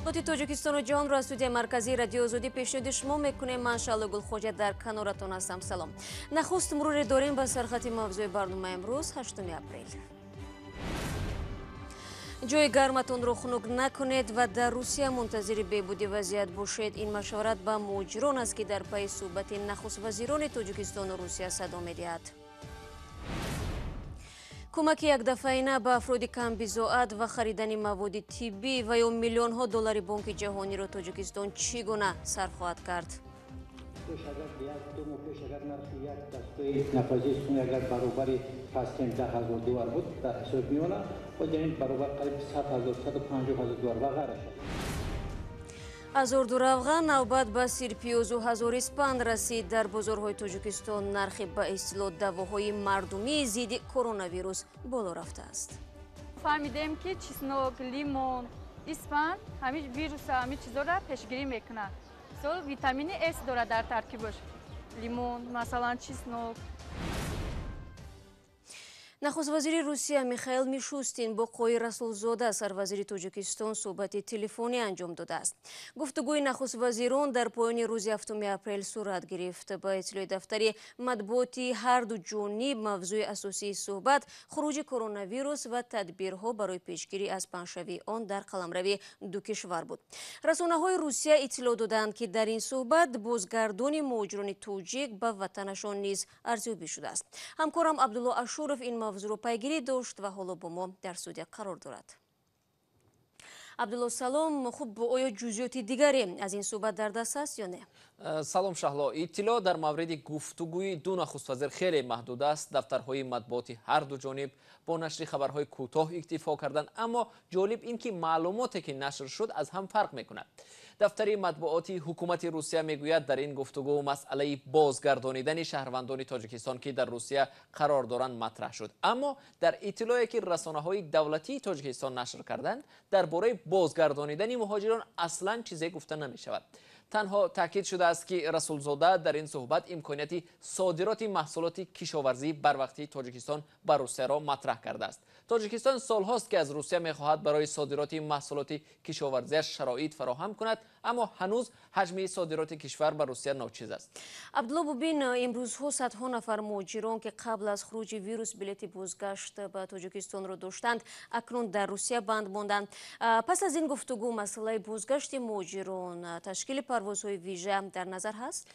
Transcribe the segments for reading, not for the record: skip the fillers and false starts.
Тоҷикистону ҷаҳонро аз студияи марказии Радиои Озодӣ пешниҳоди шумо мекунем. Ман Шаҳло Гулхоҷа дар каноратон ҳастам. Салом. Нахуст муруре дорем ба сархати мавзӯи барномаи имрӯз, 8 апрел. Ҷои гарматонро хунук накунед ва дар Русия мунтазири беҳбуди вазъият бошед. Ин машварат ба муҳоҷирон аст, ки дар пайи суҳбати нахуствазирони Тоҷикистону Русия садо медиҳад. Кӯмаки якдафъаина ба афроди камбизоат ва харидани маводи тиббӣ ва ё миллионҳо доллари Бонки Ҷаҳониро Тоҷикистон чӣ гуна сарф хоҳад кард? Як-ду моҳ пеш агар нархи як дастгоҳи нафазии сунъӣ агар баробари фарз кунем 10 000 доллар буд дар ҳисоби миёна, ҳозир ин баробар қариб 100 000, 150 000 доллар ва ғайра шуд. Ҳазорду равған, навбат ба сирпиёзу ҳазор испанд расид. Дар бозорҳои Тоҷикистон нархи ба истилоҳ давоҳои мардумии зидди коронавирус боло рафтааст. Фаҳмидем, ки чеснок, лимон, испанд ҳамин вируса, ҳамин чизоро пешгирӣ мекунад. Мисол, витамини С дорад дар таркибаш лимон, масалан, чеснок. Нахуствазири Русия Михаил Мишустин бо Қоҳир Расулзода, сарвазири Тоҷикистон, суҳбати телефонӣ анҷом додааст. Гуфтугӯи нахуствазирон дар поёни рӯзи 7 апрел сурат гирифт. Ба иттилои дафтари матбуоти ҳарду ҷониб, мавзӯи асосии суҳбат хуруҷи коронавирус ва тадбирҳо барои пешгирӣ аз паҳншавии он дар қаламрави ду кишвар буд. Расонаҳои Русия иттилоъ доданд, ки дар ин суҳбат бозгардони муҳоҷирони тоҷик ба ватанашон низ арзёбӣ шудааст. Ҳамкорам Абдулло Ашуров ин мавзӯъро пайгирӣ дошт ва ҳоло бо мо дар студия қарор дорад. Абдулло, салом. Хуб, оё ҷузъиёти дигаре аз ин суҳбат дар даст аст ё не? Салом, Шаҳло. Иттилоъ дар мавриди гуфтугӯи ду нахуствазир хеле маҳдуд аст. Дафтарҳои матбуоти ҳар ду ҷониб бо нашри хабарҳои кӯтоҳ иктифо карданд, аммо ҷолиб ин ки маълумоте, ки нашр шуд, аз ҳам фарқ мекунад. Дафтари матбуоти ҳукумати Русия мегӯяд, дар ин гуфтугӯ масъалаи бозгардонидани шаҳрвандони Тоҷикистон, ки дар Русия қарор доранд, матраҳ шуд. Аммо дар иттилоъе, ки расонаҳои давлатии Тоҷикистон нашр карданд, дар бораи бозгардонидани муҳоҷирон аслан чизе гуфта намешавад. Танҳо таъкид шудааст, ки Расулзода дар ин суҳбат имконияти содироти маҳсулоти кишоварзии барвақтии Тоҷикистон ба Русияро матраҳ кардааст. Тоҷикистон солҳост, ки аз Русия мехоҳад барои содироти маҳсулоти кишоварзиаш шароит фароҳам кунад, аммо ҳанӯз ҳаҷми содироти кишвар ба Русия ночиз аст. Абдулло, бубин, имрӯзҳо садҳо нафар муҳоҷирон, ки қабл аз хуруҷи вирус билети бозгашт ба Тоҷикистонро доштанд, акнун дар Русия банд монданд. Пас аз ин гуфтугӯ масъалаи бозгашти муҳоҷирон, ташкили парвозҳои вижа дар назар ҳаст?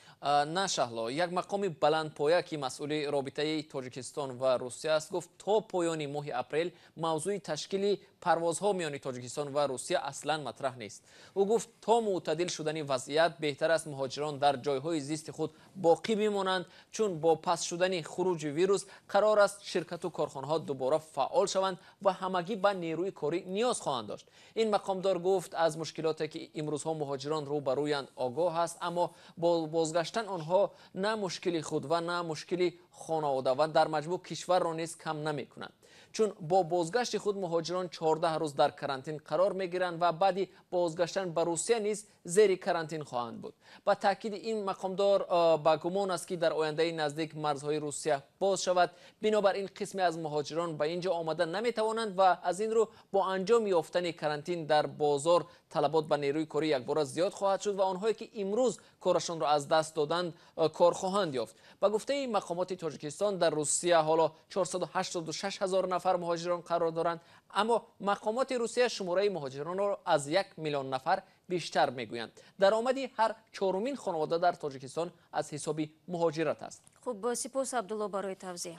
На, Шаҳло. Як мақоми баландпоя, ки масъули робитаи Тоҷикистон ва Русия аст, гуфт, то поёни моҳи апрел мавзӯи ташкили парвозҳо миёни Тоҷикистон ва Русия аслан матраҳ нест. Ӯ гуфт, то мӯътадил шудани вазъият беҳтар аст муҳоҷирон дар ҷойҳои зисти худ боқӣ бимонанд, чун бо паст шудани хуруҷи вирус қарор аст ширкату корхонаҳо дубора фаъол шаванд ва ҳамагӣ ба нерӯи корӣ ниёз хоҳанд дошт. Ин мақомдор гуфт, аз мушкилоте, ки имрӯзҳо муҳоҷирон рӯ ба рӯянд, огоҳ аст, аммо бо бозгаштан онҳо на мушкили худ ва на мушкили хонавода ва дар маҷмӯъ кишварро низ кам намекунанд, чун бо бозгашти худ муҳоҷирон 14 рӯз дар карантин қарор мегиранд ва баъди бозгаштан ба Русия низ зери карантин хоҳанд буд. Ба таъкиди ин мақомдор, ба гумон аст, ки дар ояндаи наздик марзҳои Русия боз шавад. Бинобар ин қисме аз муҳоҷирон ба ин ҷо омада наметавонанд ва аз ин рӯ бо анҷом ёфтани карантин дар бозор талабот ба нерӯи корӣ якбора зиёд хоҳад шуд ва онҳое, ки имрӯз корашонро аз даст доданд, кор хоҳанд ёфт. Ба гуфтаи мақомоти Тоҷикистон, дар Русия ҳоло 486 ҳазор нафар муҳоҷирон қарор доранд, аммо мақомоти Русия шумораи муҳоҷиронро аз 1 миллион нафар бештар мегӯянд. Даромади ҳар чорумин хонавода дар Тоҷикистон аз ҳисоби муҳоҷират аст. Хуб, сипос, Абдулло, барои тавзеҳ.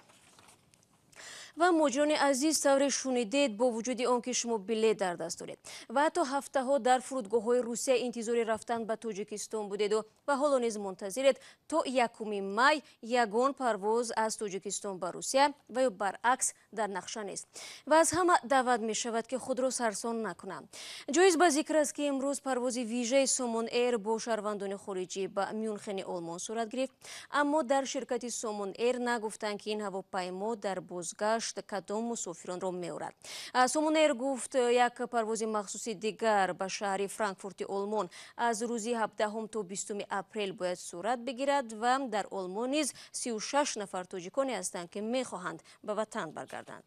Ва муҳоҷирони азиз, тавре шунидед, бо вуҷуди он ки шумо билет дар даст доред ва ҳатто ҳафтаҳо дар фурудгоҳҳои Русия интизори рафтан ба Тоҷикистон будеду ва ҳоло низ мунтазиред, то 1 май ягон парвоз аз Тоҷикистон ба Русия ва ё баръакс дар нақша нест ва аз ҳама даъват мешавад, ки худро сарсон накунанд. Ҷоиз ба зикр аст, ки имрӯз парвози вижаи Сомон Эйр бо шаҳрвандони хориҷӣ ба Мюнхени Олмон сурат гирифт, аммо дар ширкати Сомон Эйр нагуфтанд, ки ин ҳавопаймо дар бозгашт кадом мусофиронро меорад. Сомон Эйр гуфт, як парвози махсуси дигар ба шаҳри Франкфурти Олмон аз рӯзи 17 то 20 апрел бояд сурат бигирад ва дар Олмон низ 36 нафар тоҷиконе ҳастанд, ки мехоҳанд ба ватан баргарданд.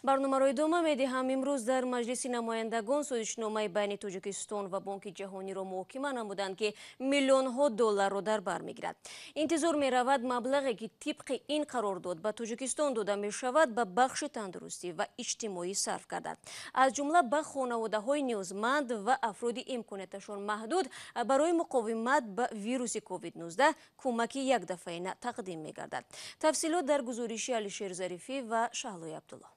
Барномаро идома медиҳам. Имрӯз дар Маҷлиси намояндагон созишномаи байни Тоҷикистон ва Бонки Ҷаҳониро муҳокима намуданд, ки миллионҳо долларро дар бар мегирад. Интизор меравад, маблағе ки тибқи ин қарордод ба Тоҷикистон дода мешавад, ба бахши тандурустӣ ва иҷтимоӣ сарф гардад, аз ҷумла ба хонаводаҳои ниёзманд ва афроди имконияташон маҳдуд барои муқовимат ба вируси COVID-19 кӯмаки якдафъаина тақдим мегардад. Тафсилот дар гузориши Алишер Зарифӣ ва Шаҳлои Абдулло.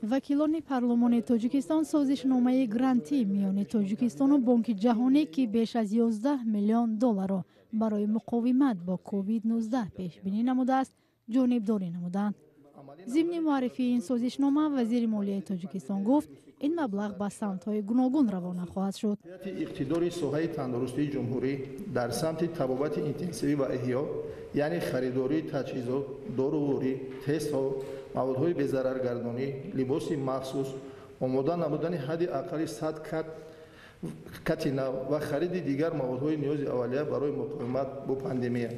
Вакилони парлумони Тоҷикистон созишномаи грантӣ миёни Тоҷикистону Бонки Ҷаҳонӣ, ки беш аз 11 миллион долларро барои муқовимат бо COVID-19 пешбинӣ намудааст, ҷонибдорӣ намуданд. Зимни муаррифии ин созишнома вазири молияи Тоҷикистон гуфт, ин маблағ ба самтҳои гуногун равона хоҳад шуд. Иқтидори соҳаи тандурустии ҷумҳурӣ дар самти табобати интенсивӣ ва эҳё, яъне харидории таҷҳизот, доруворӣ, тестҳо, маводҳои безараргардонӣ, либоси махсус, омода намудани ҳадди аққали 100 кати нав ва хариди дигар маводҳои ниёзи аввалия барои муқовимат бо пандемия.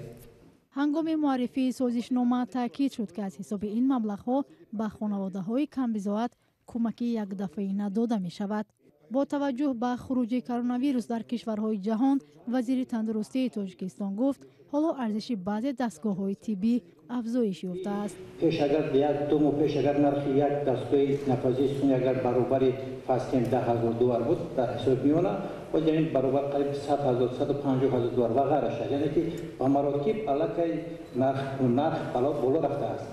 Ҳангоми муаррифии созишнома таъкид шуд, ки аз ҳисоби ин маблағҳо ба хонаводаҳои камбизоат кӯмаки якдафъаина дода мешавад. Бо таваҷҷӯҳ ба хуруҷи коронавирус дар кишварҳои ҷаҳон, вазири тандурустии Тоҷикистон гуфт, ҳоло арзиши баъзе дастгоҳҳои тиббӣ афзоиш ёфтааст. Пеш агар 1-2 моҳ пеш агар нархи як дастгоҳи нафасии сунъӣ агар баробари фарз кунем 10 000 доллар буд дар ҳисоби миёна, ҳозир ин баробар қариб 100 000, 150 000 доллар ва ғайра шуд. Яъне ки ба маротиб аллакай нарх боло рафтааст.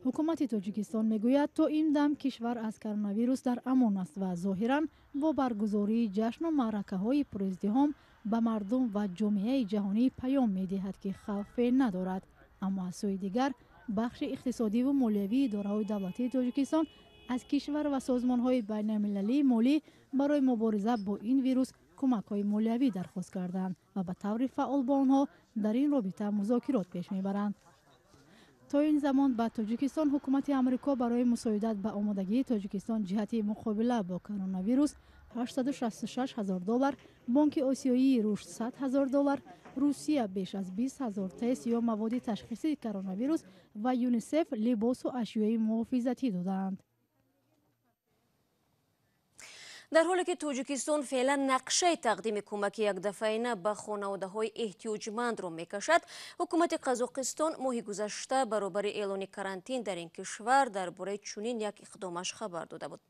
Ҳукумати Тоҷикистон мегӯяд, то ин дам кишвар аз коронавирус дар амон аст ва зоҳиран бо баргузории ҷашну маъракаҳои пуриздиҳом ба мардум ва ҷомеаи ҷаҳонӣ паём медиҳад, ки хавфе надорад. Аммо аз сӯи дигар, бахши иқтисодиву молиявии идораҳои давлатии Тоҷикистон аз кишвар ва созмонҳои байналмилалии молӣ барои мубориза бо ин вирус кӯмакҳои молиявӣ дархост карданд ва ба таври фаъол бо онҳо дар ин робита музокирот пеш мебаранд. То ин замон ба Тоҷикистон ҳукумати Амрико барои мусоидат ба омодагии Тоҷикистон ҷиҳати муқобила бо коронавирус 866 ҳазор доллар, Бонки Осиёии рушд 100 ҳазор доллар, Русия беш аз 20 ҳазор тест ё маводи ташхисии коронавирус ва ЮНИСЕФ либосу ашёи муҳофизатӣ додаанд. Дар ҳоле ки Тоҷикистон феълан нақшаи тақдими кӯмаки якдафъаина ба хонаводаҳои эҳтиёҷмандро мекашад, ҳукумати Қазоқистон моҳи гузашта баробари эълони карантин дар ин кишвар дар бораи чунин як иқдомаш хабар дода буд.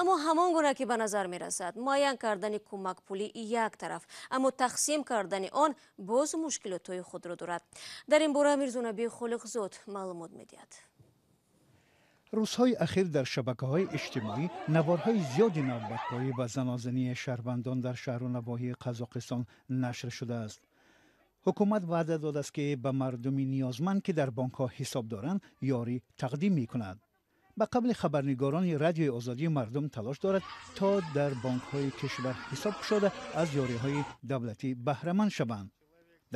Аммо ҳамон гуна ки ба назар мерасад, муайян кардани кӯмакпулӣ як тараф, аммо тақсим кардани он боз мушкилотҳои худро дорад. Дар ин бора Мирзонаби Холиқзод маълумот медиҳад. Рӯзҳои ахир дар шабакаҳои иҷтимоӣ наворҳои зиёди навбатпоӣ ва занозании шаҳрвандон дар шаҳру навоҳии Қазоқистон нашр шудааст. Ҳукумат ваъда додааст, ки ба мардуми ниёзманд, ки дар бонкҳо ҳисоб доранд, ёрӣ тақдим мекунад. Ба қавли хабарнигорони Радиои Озодӣ, мардум талош дорад, то дар бонкҳои кишвар ҳисоб кушода, аз ёриҳои давлатӣ баҳраманд шаванд.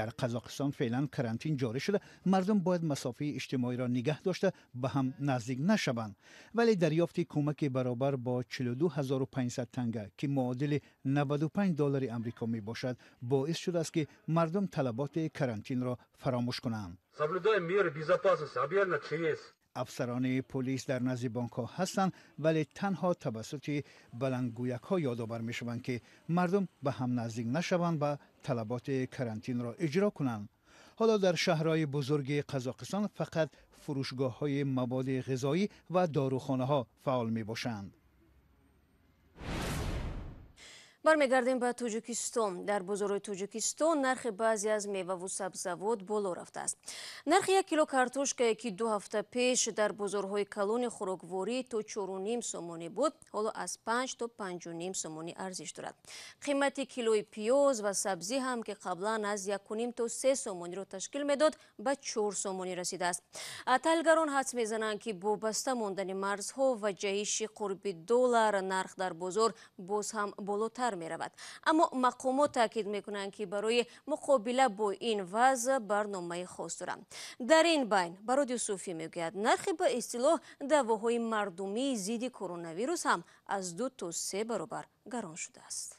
Дар Қазоқистон феълан карантин ҷорӣ шуда, мардум бояд масофаи иҷтимоиро нигаҳ дошта, ба ҳам наздик нашаванд. Вале дарёфти кӯмаки баробар бо 42 500 танга, ки муодили 95 доллари амрико мебошад, боис шудааст, ки мардум талаботи карантинро фаромӯш кунанд. Соблюдаем меры безопасности, объявлено ЧС. Афсарони полис дар назди бонкҳо ҳастанд, вале танҳо тавассути баландгӯякҳо ёдовар мешаванд, ки мардум ба ҳам наздик нашаванд ва талаботи карантинро иҷро кунанд. Ҳоло дар шаҳрҳои бузурги Қазоқистон фақат фурӯшгоҳҳои маводи ғизоӣ ва дорухонаҳо фаъол мебошанд. Бармегардем ба Тоҷикистон. Дар бозорҳои Тоҷикистон нархи баъзе аз меваву сабзавот боло рафтааст. Нархи 1 кило картошкае, ки 2 ҳафта пеш дар бозорҳои калони хӯрокворӣ то 4,5 сомонӣ буд, ҳоло аз 5 то 5,5 сомонӣ арзиш дорад. Қимати килои пиёз ва сабзӣ ҳам, ки қаблан аз 1,5 то 3 сомониро ташкил медод, ба 4 сомонӣ расидааст. Таҳлилгарон ҳадс мезананд, ки бо баста мондани марзҳо ва ҷаҳиши қурби доллар нарх дар бозор боз ҳам болотар меравад. Аммо мақомот таъкид мекунанд, ки барои муқобила бо ин вазъ барномаи хос доранд. Дар ин байн Барод Юсуфӣ мегӯяд, нархи ба истилоҳ давоҳои мардумии зидди коронавирус ҳам аз 2 то 3 баробар гарон шудааст.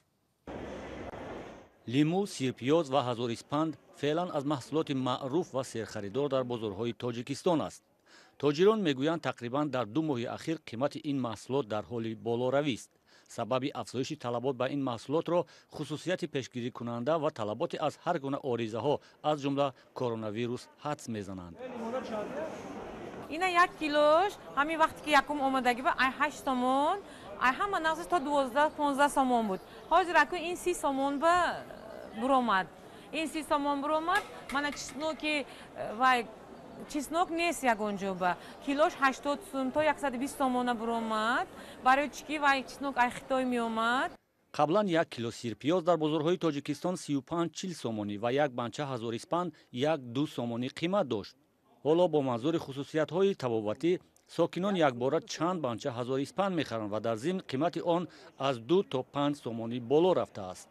Лимӯ, сирпиёз ва ҳазориспанд феълан аз маҳсулоти маъруф ва серхаридор дар бозорҳои Тоҷикистон аст. Тоҷирон мегӯянд, тақрибан дар 2 моҳи ахир қимати ин маҳсулот дар ҳоли болоравист. Сабаби афзоиши талабот ба ин маҳсулотро хусусияти пешгирикунанда ва талаботи аз ҳар гуна оризаҳо, аз ҷумла коронавирус, ҳадс мезананд. Ина 1 килош ҳамин вақте ки якум омадагӣ ба ай 8 сомон, ай ҳама нағзи то 12-15 сомон буд. Ҳозир аку ин 30 сомон ба буромад. Ин 30 сомон буромад. Мана чесноки вай чеснок нест ягон ҷо ба. Килош 80 сум то 120 сомона буромад. Барои чӣ ки вай чеснок ай Хитой меомад. Қаблан 1 кило сирпиёз дар бозорҳои Тоҷикистон 35-40 сомонӣ ва як банча ҳазор испанд 1-2 сомонӣ қимат дошт. Ҳоло бо манзури хусусиятҳои табобатӣ сокинон якбора чанд банча ҳазор испанд мехаранд ва дар зимн қимати он аз 2 то 5 сомонӣ боло рафтааст.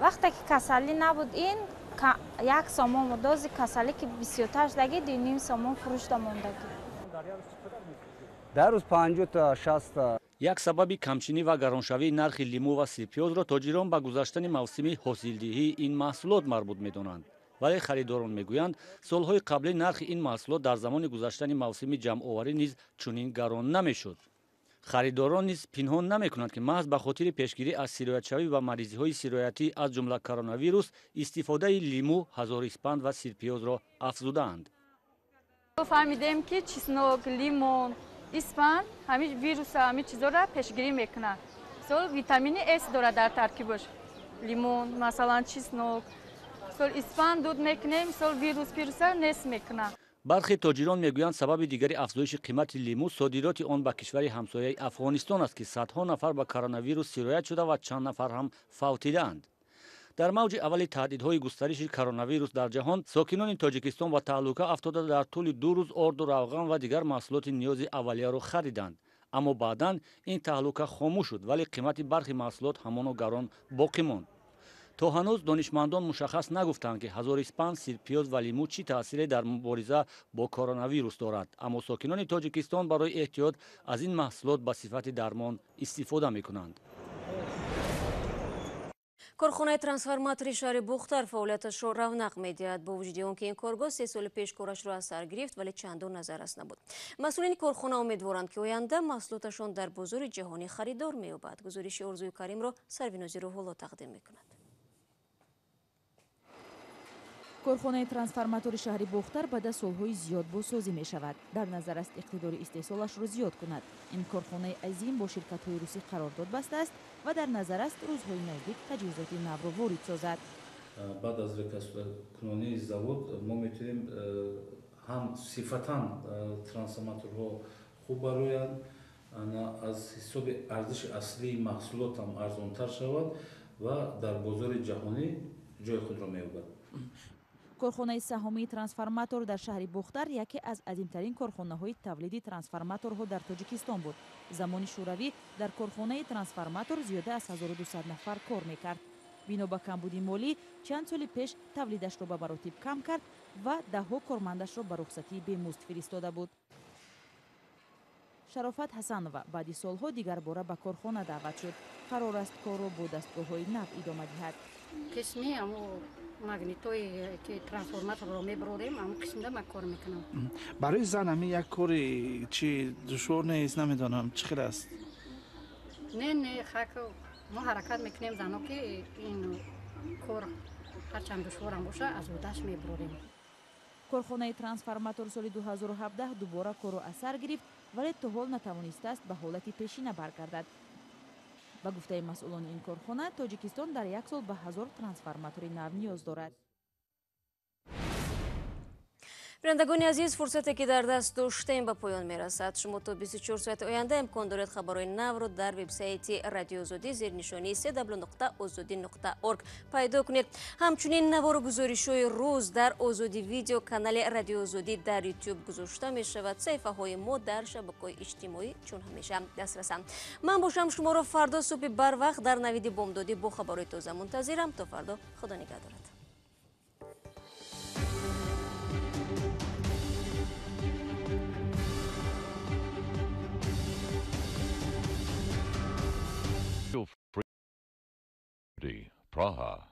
Вақте ки касалӣ набуд, ин 1 сомон буд. Дози касалӣ ки бисёртар шудагӣ, 2.5 сомон фурӯшда мондагӣ. Дар рӯз 50 та 60 та. Як сабаби камчинӣ ва гароншавии нархи лимӯ ва сирпиёзро тоҷирон ба гузаштани мавсими ҳосилдиҳии ин маҳсулот марбут медонанд. Вале харидорон мегӯянд, солҳои қаблӣ нархи ин маҳсулот дар замони гузаштани мавсими ҷамъоварӣ низ чунин гарон намешуд. Харидорон низ пинҳон намекунанд, ки маҳз ба хотири пешгирӣ аз сироятшавӣ ва маризиҳои сироятӣ, аз ҷумла коронавирус, истифодаи лимӯ, ҳазор испанд ва сирпиёзро афзудаанд. Фаҳмидем, ки чеснок, лимон, испанд ҳамин вируса, ҳамин чизоро пешгирӣ мекунад. Мисол витамини С дорад дар таркибаш. Лимон, масалан чеснок, мисол испанд дуд мекунем, мисол вирус вируса нест мекунад. Бархе тоҷирон мегӯянд, сабаби дигари афзоиши қимати лимӯ содироти он ба кишвари ҳамсояи Афғонистон аст, ки садҳо нафар ба коронавирус сироят шуда ва чанд нафар ҳам фавтидаанд. Дар мавҷи аввали таҳдидҳои густариши коронавирус дар ҷаҳон сокинони Тоҷикистон ба таҳлука афтода дар тӯли 2 рӯз орду равған ва дигар маҳсулоти ниёзи аввалияро хариданд. Аммо баъдан ин таҳлука хомӯш шуд, вале қимати бархи маҳсулот ҳамоно гарон боқӣ монд. То ҳанӯз донишмандон мушаххас нагуфтанд, ки ҳазор испанд, сирпиёз ва лимӯ чӣ таъсире дар мубориза бо коронавирус дорад. Аммо сокинони Тоҷикистон барои эҳтиёт аз ин маҳсулот ба сифати дармон истифода мекунанд. Корхонаи трансформатори шаҳри Бухтар фаъолияташро равнақ медиҳад. Бо вуҷуди он ки ин коргоҳ 3 соли пеш корашро аз сар гирифт, вале чандон назаррас набуд. Масъулини корхона умедворанд, ки оянда маҳсулоташон дар бозори ҷаҳонӣ харидор меёбад. Гузориши Орзуи Каримро Сарвинози Рӯҳулло тақдим мекунад. Корхонаи трансформатори шаҳри Бохтар баъд аз солҳои зиёд бозсозӣ мешавад. Дар назар аст иқтидори истеҳсолашро зиёд кунад. Ин корхонаи азим бо ширкатҳои русӣ қарордод бастааст ва дар назар аст рӯзҳои наздик таҷҳизоти навро ворид созад. Баъд аз реконструксионии завод мо метавонем ҳам сифатан трансформаторҳо хуб бароянд, аз ҳисоби арзиши аслии маҳсулот ҳам арзонтар шавад ва дар бозори ҷаҳонӣ ҷои худро меёбад. Корхонаи саҳомии трансформатор дар шаҳри Бохтар яке аз азимтарин корхонаҳои тавлиди трансформаторҳо дар Тоҷикистон буд. Замони шӯравӣ дар корхонаи трансформатор зиёда аз 1200 нафар кор мекард. Бино ба камбуди молӣ чанд соли пеш тавлидашро ба маротиб кам кард ва даҳҳо кормандашро ба рухсатии бемузд фиристода буд. Шарофат Ҳасанова баъди солҳо дигарбора ба корхона даъват шуд. Қарор аст корро бо дастгоҳҳои нав идома диҳад. Қисми ҳамо магнитое ки трансформаторро мебарорем, ҳамон қисмда ман кор мекунам. Барои зан ҳамин як кори чи душвор нест, намедонам чӣ хел аст? Не, не, хак мо ҳаракат мекунем зано ки ин кор ҳарчанд душворам боша, аз ӯдаш мебарорем. Корхонаи трансформатор соли 2017 дубора корро аз сар гирифт, вале то ҳол натавонистааст ба ҳолати пешина баргардад. Ба гуфтаи масъулони ин корхона, Тоҷикистон дар як сол ба 1000 трансформатори нав ниёз дорад. Бинандагони азиз, фурсате ки дар даст доштем ба поён мерасад. Шумо то 24 соати оянда имкон доред хабарҳои навро дар вебсайти Радиои Озодӣ зери нишонии cw.ozodi.org пайдо кунед. Ҳамчунин навору гузоришҳои рӯз дар Озодӣ видео канали Радиои Озодӣ дар YouTube гузошта мешавад. Саҳифаҳои мо дар шабакаҳои иҷтимоӣ чун ҳамеша дастрасанд. Ман бошам шуморо фардо субҳи барвақт дар навиди бомдодӣ бо хабарҳои тоза мунтазирам. То фардо, Худо нигаҳдорад. Praha.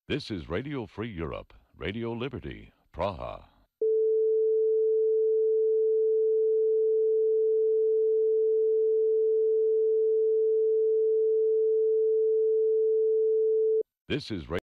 This is Radio Free Europe, Radio Liberty, Praha. This is